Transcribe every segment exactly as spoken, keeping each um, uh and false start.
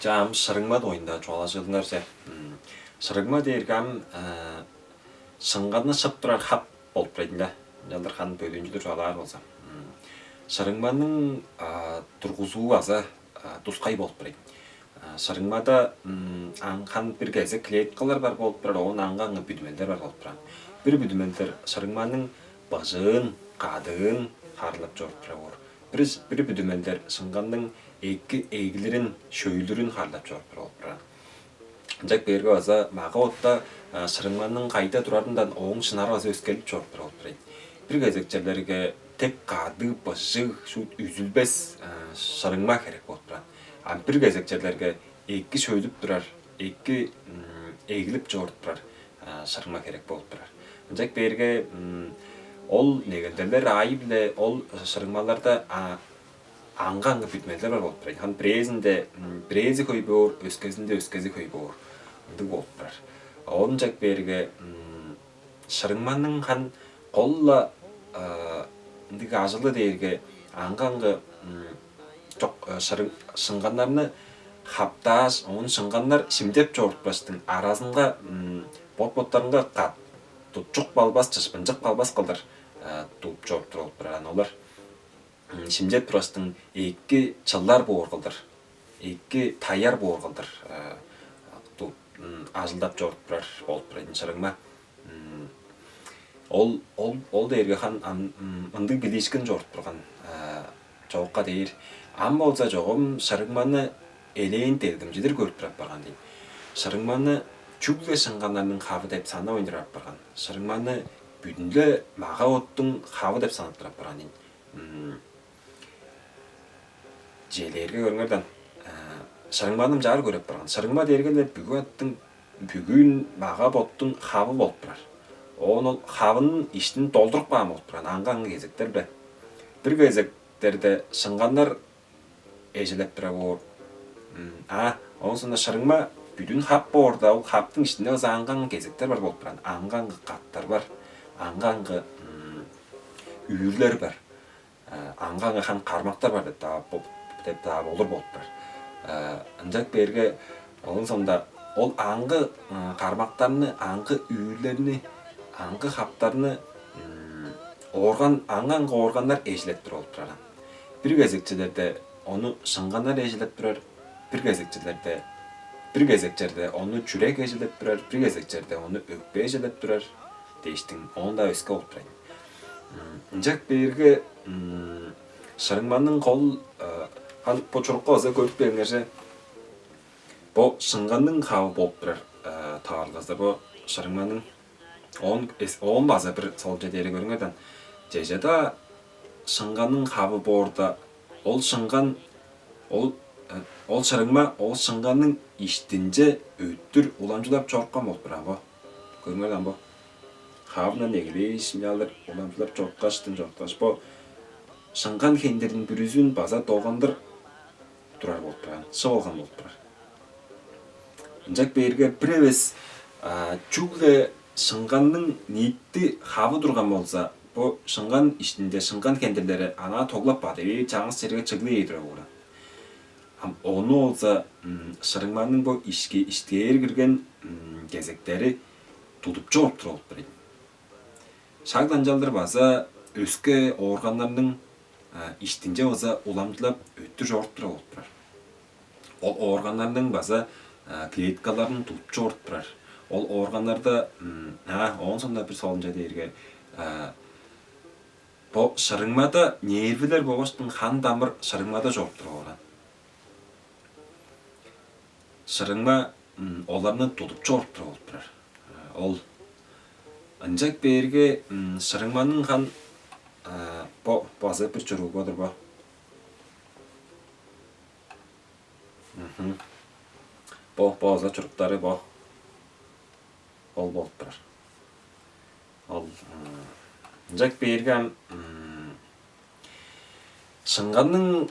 Чаа, ам шырыңма дугайында чугаалажыылыңар че. Шырыңма дээрге ам шыңганны шып турар хап болуп турар ийин да. Ынчалдыр ханы бөдүүнчүдүр чугаалаар болза, шырыңманың тургузуу база тускай болуп турар ийин. Шырыңмада аңган бир кезек клеткалар бар болуп турар, оон аңгы-аңгы бүдүмелдер бар болуп турар. Бир бүдүмелдер шырыңманың быжыын, кадыын харылап чоруп турар боор. Бир, бир бүдүмелдер шыңганның эки эглирин, шөйлүрүн харылап чоруп турар болуп турар. Ынчап кээрге база мага-ботта шырыңманың кайда турарындан ооң шынары база өскерлип чоруп турар болуп турар. Бир кезек черлерге тек кадыг, быжыг, шуут үзүлбес шырыңма херек болуп турар. А бир кезек черлерге эки шөйлүп турар, эки эглип чоруп турар шырыңма херек болуп турар. Ынчап кээрге ол негелделер аайы-биле ол шырыңмаларда аңгы-аңгы бүдүмелдер бар болуп турар. Хан бирээзинде бирээзи хөй боор, өскезинде өскези хөй боор. Ындыг болуп турар. Оон ынчап кээрге шырыңманың хан кол-ла ындыг ажылы дээрге аңгы-аңгы чок шырың шыңганнарны хаптааш, оон шыңганнар шимчеп чорутпаштың, аразынга бот-боттарынга кат тутчук балбас, чышпынчык балбас кылдыр тууп чоруп турар болуп турар. Олар шимчеп тургаштың, эки чылар боор кылдыр, эки таяр боор кылдыр тууп ажылдап чоруп турар болуп турар шырыңма. Ол ол ол дээрге хан ындыг билиишкин чорудуп турган чоокка дээр. Ам болза чогум шырыңманы элээн делгемчидир көрүп турап барган дейн. Шырыңманы чүгле шыңганнарның хавы деп санавайн турап барган. Шырыңманы бүдүн-ле мага-боттуң хавы деп санап турап барган дейн. Челээрге көрүңер даан, шырыңманы ынчаар көрүп барган. Шырыңма дээрге-ле бүгү аттың, бүгүн мага-боттуң хавы болуп турар. Оон ол хавының иштин долдуруп каан болуп турар аңгы-аңгы кезектер-биле. Бир кезектерде шыңганнар эжелеп турар боор. А оон соонда шырыңма бүдүн хап боорда, ол хаптың иштинде база аңгы-аңгы кезектер бар болуп турар. Аңгы-аңгы каттар бар, аңгы-аңгы үүлер бар, аңгы-аңгы хан кармактар бар деп-даа деп-даа болур болуп турар. Ынчап кээрге, оон соонда ол аңгы кармактарны, аңгы үүлерни, аңгы хаптарны орган, аңгы-аңгы органнар эжелеп турар болуп турар. Бир кезек черлерде ону шыңганнар эжелеп турар, бир кезек черлерде, бир кезек черде ону чүрек эжелеп турар, бир кезек черде ону өкпе эжелеп турар дээштиң, оон-даа өске болуп турар. Ынчап кээрге, шырыңманың кол хан бо чурукка база көрүп бериңерже, бо шыңганның хавы болуп турар таварылгазы бо шырыңманың. Оон оон база бир солче дээри көрүңер даан. Чеже-даа шыңганның хавы боорда, ол шыңган, ол ол шырыңма ол шыңганның иштинче өттүр уламчылап чорупкан болуп турар бо. Көрүңер даан бо. Хавындан эгелээш, мынчаалдыр уламчылап чорупкаштың, чорупкаш, бо шыңган хендирин бүрүзүн база долгандыр турар болуп турар, шып алган болуп турар. Ынчап кээрге, бир эвес чүгле шыңганның ниити хавы турган болза, бо шыңган иштинде шыңган хендирлери анаа тоглап бады бээр, чаңгыс черге чыглы бээр турар боор. Ам ону болза шырыңманың бо ишке иштээр кирген кезектери тудуп чоруп турар болуп турар. Шак ынчалдыр база өске органнарның иштинче база уламчылап өттүр чоруп турар болуп турар. Ол органнарның база клеткаларын тудуп чоруп турар. Ол органнарда, а оон соонда бир солунча дээрге, бо шырыңмада нервилер болгаштың хан-дамыр шырыңмада чоруп турар болган. Шырыңма оларны тудуп чоруп турар болуп турар. Ол ынчап кээрге, шырыңманың хан бо база бир чурууга-дыр бо. Бо бо база чуруктары бо. Ол болуп турар. Ол ынчап кээрге, ам шыңганның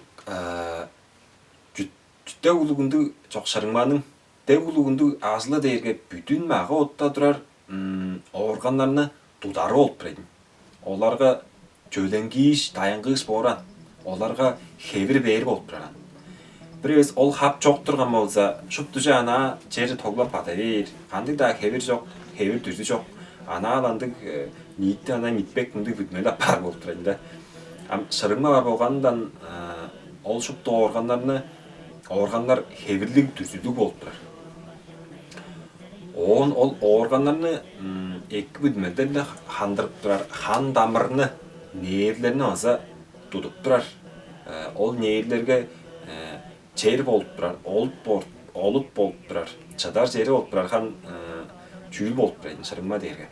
дег улуг ындыг, чок, шырыңманың дег улуг ындыг ажылы дээрге бүдүн мага-ботта турар органнарны тудары болуп турар ийин. Оларга чөленгииш, даянгыыш бооран, оларга хевир бээр болуп турар аан. Бир эвес ол хап чок турган болза, шупту чүве анаа чер тоглап бада бээр. Кандыг-даа хевир чок, хевир-дүрзү чок. Анаа-ла ындыг, э, ниити анаа митпек мындыг бүдүмел апаар болуп турар ийин да. Ам шырыңма бар болганындан, э, ол шупту органнарны, органнар хевирлиг, дүрзүлүг болуп турар. Оон ол органнарны, м, эки бүдүмелдер-биле хандырып турар, хан-дамырны, нервилерни база тудуп турар. Э, ол нервилерге, э, чер болуп турар, олут бор-, олут болуп турар, чыдар чери болуп турар, хан, э, чүүл болуп турар ийин шырыңма дээрге.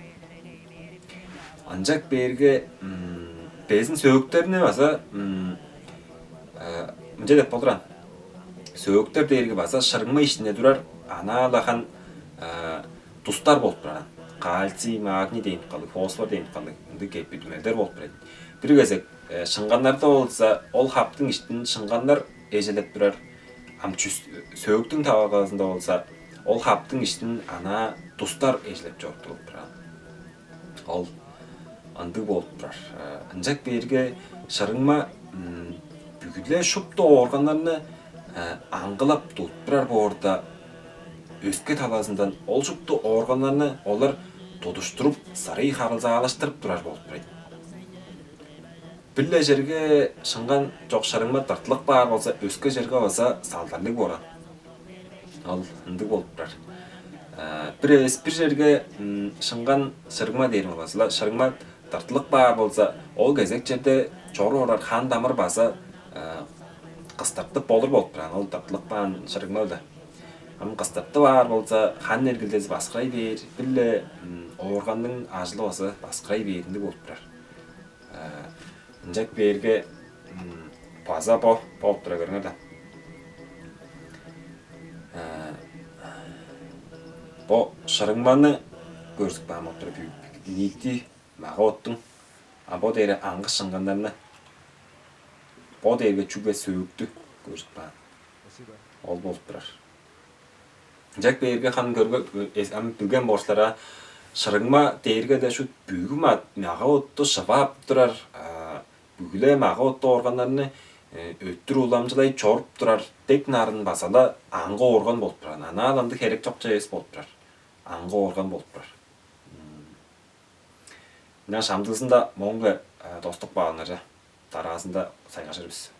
Ынчап кээрге, м, безин сөөктерни база, м, э, мынча деп болур аан. Сөөктер дээрге база шырыңма иштинде турар, анаа-ла хан, э, тустар болуп турар аан. Кальций, магний дээн кылдыр, фосфор дээн кылдыр, ындыг кеп бүдүмелдер болуп турар. Бир кезек, э, шыңганнарда болза, ол хаптың иштин шыңганнар эжелеп турар. Ам чүс-, сөөктүң таварылгазында болза, ол хаптың иштин анаа тустар эжелеп чоруп турар болуп турар. Ол ындыг болуп турар. Э, ынчап кээрге шырыңма, м, бүгү-ле шупту органнарны, э, аңгылап тудуп турар боорда, өске талазындан ол шупту органнарны олар тудуштуруп, сырый харылзаалаштырып турар болуп турар. Бир-ле черге шыңган чок шырыңма тыртылып каар болза, өске черге база салдарлыг боор аан. Ол ындыг болуп турар. Э, бир эвес бир черге, м, шыңган шырыңма дээрим болза-ла, шырыңма тыртылып каар болза, ол кезек черде чоруп орар хан-дамыр база, э, кыстыртып болур болуп турар аан, ол тыртылып каан шырыңма-биле. Ам кыстыртып аар болза, хан эргилдези баксырай бээр, бир-ле, м, органның ажылы база баксырай бээр, ындыг болуп турар. Э, ынчап кээрге, м, база бо болуп турар, көрүңер даан. Э, бо шырыңманы көргүзүп каан болуп турар, бүү-, ниити мага-боттуң. А бо дээрге аңгы шыңганнарны, бо дээрге чүгле сөөктү көргүзүп каан. Ол болуп турар. Ынчап кээрге хан көрге-, эс-, ам билген болур силер аа, шырыңма дээрге-даа шуут бүгү ма-, мага-ботту шывап турар, а, бүгү-ле мага-боттуг органнарны, э, өттүр уламчылай чоруп турар дег нарын база-ла аңгы орган болуп турар. Анаа-ла ындыг херек чок чүве эвес болуп турар. Аңгы орган болуп турар. М. Ынчан шамдыызында мооң-биле, э, доступ каалыңар че. Дараазында сайгаржыр бис.